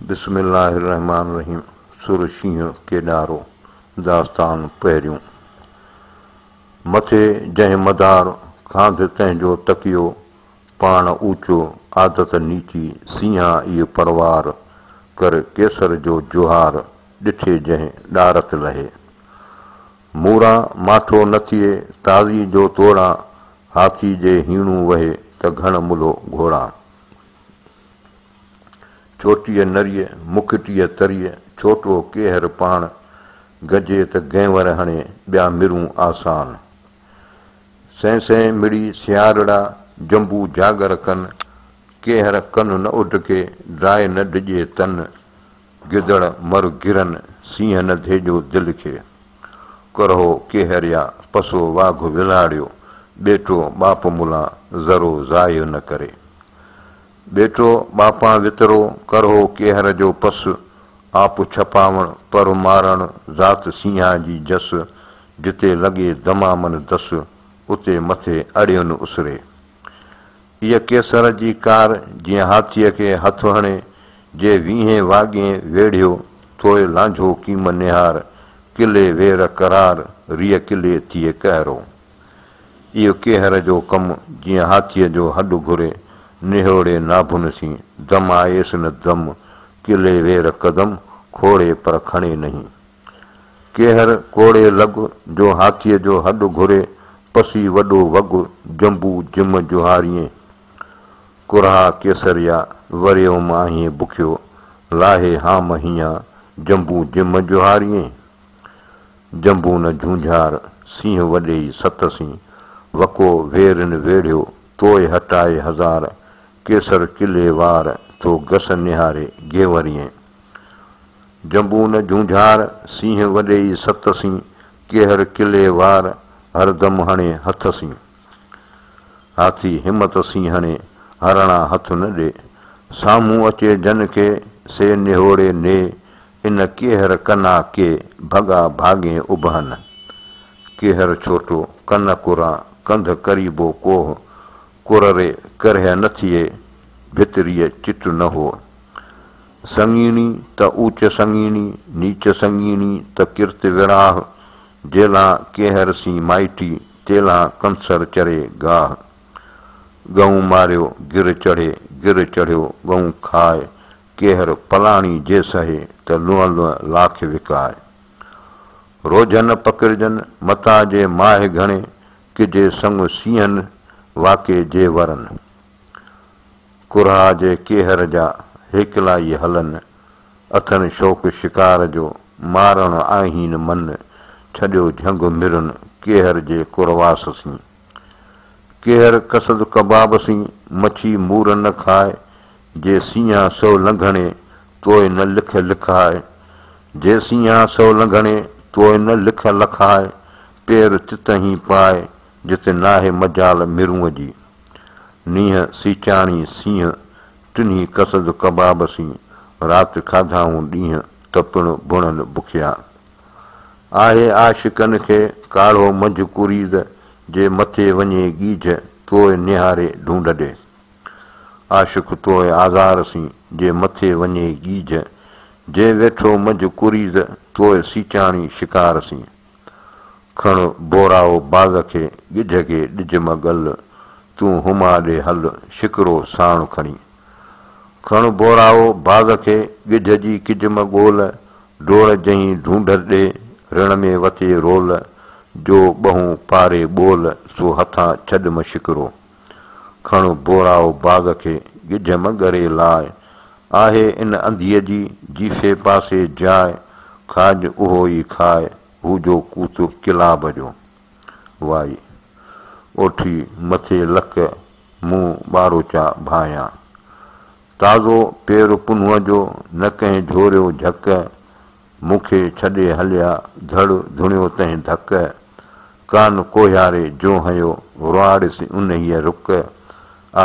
بسم الله الرحمٰن الرحيم سر شينهن ڪيڏارو، داستان پهريون. مٿي جنهن مدار، کانڌ تنهن جو تڪيو، پاڻ اوچو، عادت نيچي، سينهان ايء پروار، ڪر ڪيسر جو جوهار، ڏٺي جنهن ڏارت لهي. موران ماٺو نه ٿئي، تازي جو توڙان، هاٿي جي هيڻون وهي، ته گهڻ ملهو گهوڙان. چوٽيء نريء، مکٽيء تريء، ڇوٽو ڪيهر پاڻ، گجي ته گينور هڻي، ٻيا مرون آسان. سين سين مڙي سيارڙا، جنبو جاڳر ڪن، ڪيهر ڪن نه اڊڪي، ڊائي نه ڊڄي تن، گدڙ مر گرن، سينهن نه ڌيڄو دل کي. ڪرهو ڪيهريا، پسو واگهه ولهاڙيو، ٻيٽو ٻاپ ملان، ذرو ضايع نه ڪري. ٻيٽو ٻاپان وترو، ڪرهو ڪيهر جو پس، آپ ڇپاوڻ، پر مارڻ، ذات سينهان جي جس، جتي لڳي دمامن دس، اتي مٿي اڙين اسري. ايء ڪيسر جي ڪار، جيئن هاٿيء کي هٿ هڻي، جي ويهين واڳين ويڙهيو، ٿوء لانجهو ڪيم نهار، قلعي وير قرار، ريء قلعي ٿئي قهرو. اهو ڪيهر جو ڪم، جيئن هاٿيء جو هڏ گهري، نهوڙي ناڀن سين، دم آيس نه دم، قلعي وير قدم، کوڙي پر کڻي نهين. ڪيهر ڪوڙي لڳ، جو هاٿيء جو هڏ گهري، پسي وڏو وڳ، جنبو جم جوهاريين. ڪرها ڪيسريا، وريوم آهين بکيو، لاهي هام هيان، جنبو جم جوهاريين. جنبو نه جهونجهار، سينهن وڏيئي ست سين، وڪو ويرين ويڙهيو، توء هٽائي هزار، ڪيسر قلعي وار، ٿو گس نهاري گيوريين. جنبو نه جهونجهار، سينهن وڏيئي ست سين، ڪيهر قلعي وار، هر دم هڻي هٿ سين. هاٿي همت سين هڻي، هرڻا هٿ نه ڏي. سامهون اچي جن کي، سي نهوڙي ني. ان ڪيهر ڪنا ڪي، ڀڳا ڀاڳين اڀهن. ڪيهر ڇوٽو، ڪن ڪران، ڪنڌ قريبو ڪوهه. ڪرري ڪرهه نه ٿئي، ڀتريء چٽ نه هوء. سڱيڻي ته اوچ سڱيڻي، نيچ سڱيڻي ته ڪرت وراهه. جيلان ڪيهر سين مائٽي، تيلان ڪنسر چري گاهه. ڳئون ماريو گر چڙهي، گر چڙهيو ڳئون کاء. ڪيهر پلاڻي جي سهي، ته لونء لونء لاک وڪاء. روجهه نه پڪڙجن، متان جي ماهه گهڻي، ڪجي سڱ سينهن، واقعي جي ورن. ڪرها جي ڪيهر جا، هيڪلائي هلن. اٿن شوق شڪار جو، مارڻ آهين من، ڇڏيو جهنگ مرن، ڪيهر جي ڪرواس سين. ڪيهر قصد ڪباب سين، مڇي مور نه کاء، جي سينهان سو لنگهڻي، توء نه لک لکاء. جي سينهان سو لنگهڻي، توء نه لک لکاء، پير تتهين پاء، جت ناهي مجال مرونء جي. نينهن سيچاڻي سينهن، ٽنهي قصد ڪباب سين، رات کاڌائون ڏينهن، ته پڻ بڻن بکيا. آهي عاشقن کي، ڪاڙهو منجهه ڪريز، جي مٿي وڃي ڳيجهه، توء نهاري ڍونڍ ڏي. عاشق توء آزار سين، جي مٿي وڃي ڳيجهه، جي ويٺو منجهه ڪريز، توء سيچاڻي شڪار سين. کڻ بورائو باز کي، ڳجهه کي ڏج م ڳل، تون هما ڏي هل، شڪرو ساڻ کڻي. کڻ بورائو باز کي، ڳجهه جي ڪج م ڳول، ڊوڙ جنهين ڍونڍ ڏي، رڻ ۾ وتي رول، جو ٻهون پاري ٻول، سو هٿان ڇڏ م شڪرو. کڻ بورائو باز کي، ڳجهه م ڳري لاء، آهي ان انڌيء جي، جيفي پاسي جاء، کاڄ اهو ئي کاء، هو جو ڪوت ڪلاب جو. وائي. اوٺي مٿي لڪ، مون ٻاروچا ڀانئيان. تازو پير پنهونء جو، نه ڪنهن جهوريو جهڪ. مون کي ڇڏي هليا، ڌڙ ڌڻيو تنهن ڌڪ. ڪان ڪوهياري جو هنيو، رئاڙيس انهيء رڪ.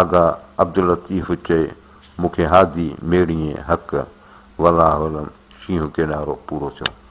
آغا عبداللطيف چئي، مون کي هادي ميڙيئين حق. والله اعلم. شينهن ڪيڏارو پورو ٿيو.